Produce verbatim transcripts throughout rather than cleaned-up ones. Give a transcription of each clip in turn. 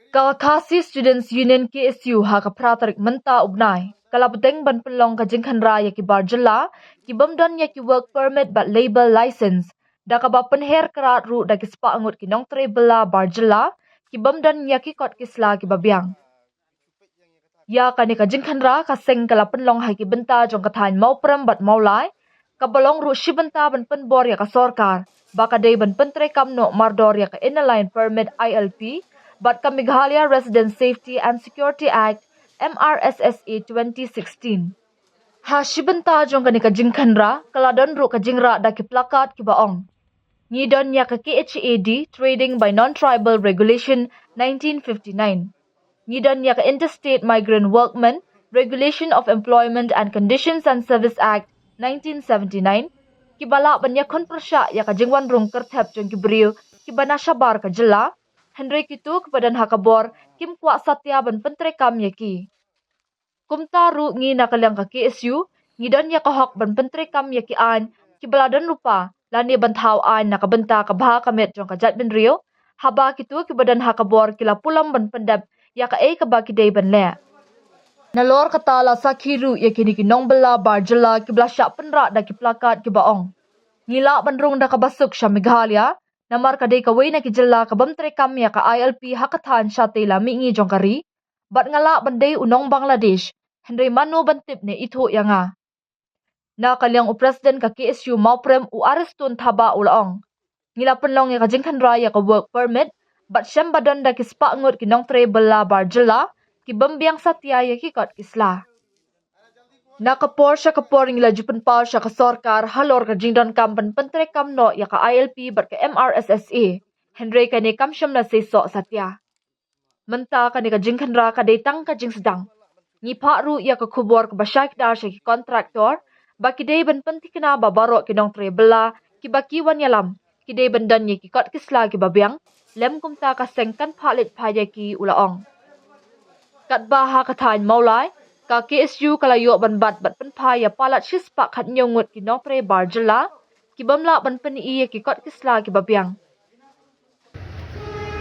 Ka Khasi Students Union K S U ha ka phra tarik mynta u bnai ka la bteng ban pynlong ka jingkhynra ïa ki bar jylla ki bym don ïa ki work permit bad labour license, da kaba pynher krad ruh da ki spah ngut ki nongtrei bylla bar jylla ki bym don ïa ki kot ki sla kiba biang. Ïa kane ka jingkhynra ka seng ka la pynlong ha ki bynta jong ka thaiñ Mawprem bad Mawlai, kaba long ruh shi bynta ban pynbor ïa ka sorkar ba ka dei ban pyntreikam noh mardor ïa ka Inner Line Permit, I L P, bad ka Meghalaya Resident Safety and Security Act, M R S S A, twenty sixteen. Ha shi bynta jong kane ka jingkhynra ka la don ruh ka jingrah da ki plakat kiba ong: Ngi don ïa ka K H A D, Trading by Non-Tribal Regulation, nineteen fifty-nine. Ngi don ïa ka Interstate Migrant Workmen, Regulation of Employment and Conditions and Service Act, nineteen seventy-nine, kiba lah ban ïakhun pyrshah ïa ka jingwan rung kyrthep jong ki briew kiba na shabar ka jylla, hynrei kito kiba don ha ka bor kim kwah satia ban pyntreikam ïa ki. Kumta ruh ngi na ka liang ka K S U ngi don ïa ka hok ban pyntreikam ïa ki aiñ kiba la don lypa lane ban thaw aiñ na ka bynta ka bha ka miat jong ka jaitbynriew, haba kito kiba don ha ka bor ki la pulom ban pyndep ïa kaei kaba ki dei ban leh. Nalor kata la sakhi ruh ïa kine ki nongbylla bar jylla kiba la shah pynrah da ki plakat kiba ong: Ngi lah ban rung da kaba suk sha Meghalaya, namar ka dei kawei na ki jylla ka bym treikam ïa ka I L P ha ka thaiñ shatei la mihngi jong ka ri, bad nga lah ban dei u nong Bangladesh, hynrei mano ban tip ne ithuh ïa nga. Na ka liang u President ka K S U Mawprem, u Ariston Thabah, u la ong: Ngi la pynlong ïa ka jingkhynra ïa ka work permit bad shem ba don da ki spah ngut ki nongtrei bylla bar jylla ki bym biang satia ïa ki kot ki sla. Na ka por sha ka por ngi la ju pynpaw sha ka sorkar halor ka jingdonkam ban pyntreikam noh ïa ka I L P bad ka M R S S A, hynrei kane kam shym la seisoh satia. Mynta kane ka jingkhynra ka dei tang ka jingsdang. Ngi phah ruh ïa ka khubor kaba shai kdar sha ki kontraktor ba ki dei ban pynthikna ba baroh ki nongtrei bylla kiba ki wan ïalam ki dei ban don ïa ki kot ki sla kiba biang, lym kumta ka seng kan phah leit phah ïa ki, u la ong. Katba ha ka thaiñ Mawlai, ka K S U ka la ïoh ban bat bad pynphai ïa palat shispah khathynñiew ngut ki nongtrei bar jylla ki bym lah ban pyni ïa ki kot ki sla kiba biang.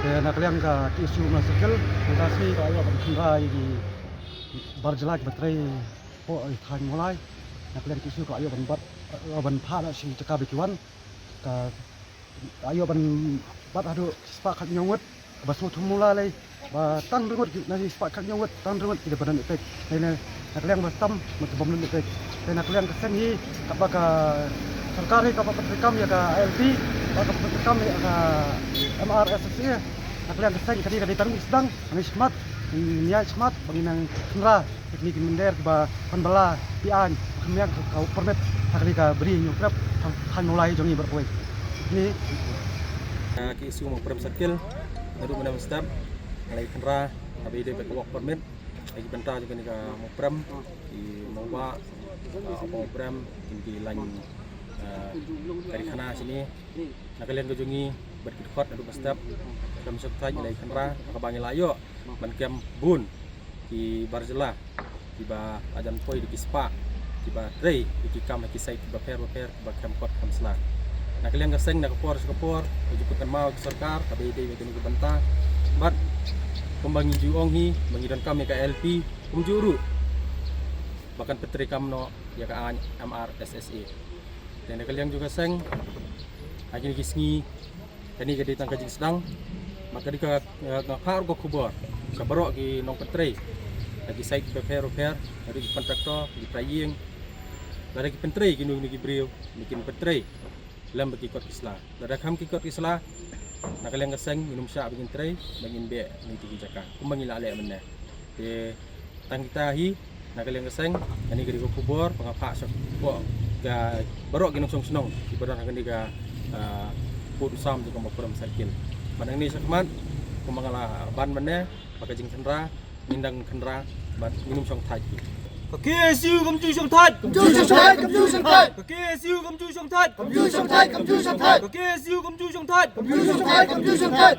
Te na ka liang ka K S U Umla Circle, mynta ka sngi ka la ïoh ban khynra ïa ki bar jylla kiba trei hapoh thaiñ Mawlai. Na ka liang K S U ka la ïoh ban bat, eh, ban phah da shi jaka ba ki wan. Ka la ïoh ban bat haduh shispah khathynñiew ngut, ba sngewthuh Mawlai lei ba tang hynriew ngut, na shispah khathynñiew ngut tang hynriew ngut ki dei ban don ïa peit. Lei na ka liang ba tam mut bym don ïa peit. Te na ka liang ka seng hi, kaba ka sorkar hi kaba pyntreikam ïa ka I L P, ba ka pyntreikam ïa ka M R S S A. Na ka liang ka seng ka dei, ka dei tang sdang, ngi smat, ngi ïa smat ba ngi nang khynra ïa kine ki mynder kiba pan bylla, ki aiñ, kham ïa ka, ka permit ha kane ka bri Hynñiewtrep, ha, ha Mawlai jong ngi baroh kawei. Kine. Ka K S U Mawprem Circle, naduh mynne mynstep nga la ïa khynra kaba ïadei bad ka work permit ha ki bynta jong kane ka Mawprem, ki Mawbah, ah, Mawprem, kine ki lain, ah, kari khana shane. Na ka liang ka jong ngi bad ki dkhot naduh mynstep, ka Mission Thait ngi la ïa khynra ha kaba ngi la ïoh ban kem bun ki bar jylla kiba la jan poi da ki spah kiba trei ïa ki kam ha ki site kiba pher bapher kiba khem kot khem sla. Na ka liang ka seng na ka por sha ka por ka ju pynkynmaw ïa ka sorkar kaba ïadei bad kane ka bynta. Bad kumba ngi ju ong hi ba ngi donkam ïa ka I L P, kumjuh ruh ba kan pyntreikam noh ïa ka aiñ M R S S A. Te na ka liang jong ka seng ha kine ki sngi, kane ka dei tang ka jingsdang, bad ka dei ka, eh, nga phah ruh ka khubor sha baroh ki nongpyntrei ha ki site bapher bapher, lada ki kontraktor, ki trai ïing, lada ki pyntrei kino kino ki briew, ba kin pyntrei lem bad ki kot ki sla. Lada kham ki kot ki sla, na ka liang ka seng ngin ym shah ba ngin trei, ba ngin beh na kito ki jaka kumba ngi la leh mynne. Te tang kita hi na ka liang ka seng, kane ka dei ka khubor ba nga phah sha baroh ki nongshong shnong kiba don ha kane ka, ah, pud u sam jong ka Mawprem Circle. Bad nangne shakhmat kumba nga la ban mynne, ba ka jingkhynra ngin dang khynra bad ngin ym shong thait hi. Ka K S U kam ju shong thait. Kam ju shong thait, kam ju shong thait. Ka K S U kam ju shong thait. Kam ju shong thait, kam ju shong thait. Ka K S U kam ju shong thait. Kam ju shong thait, kam ju shong thait.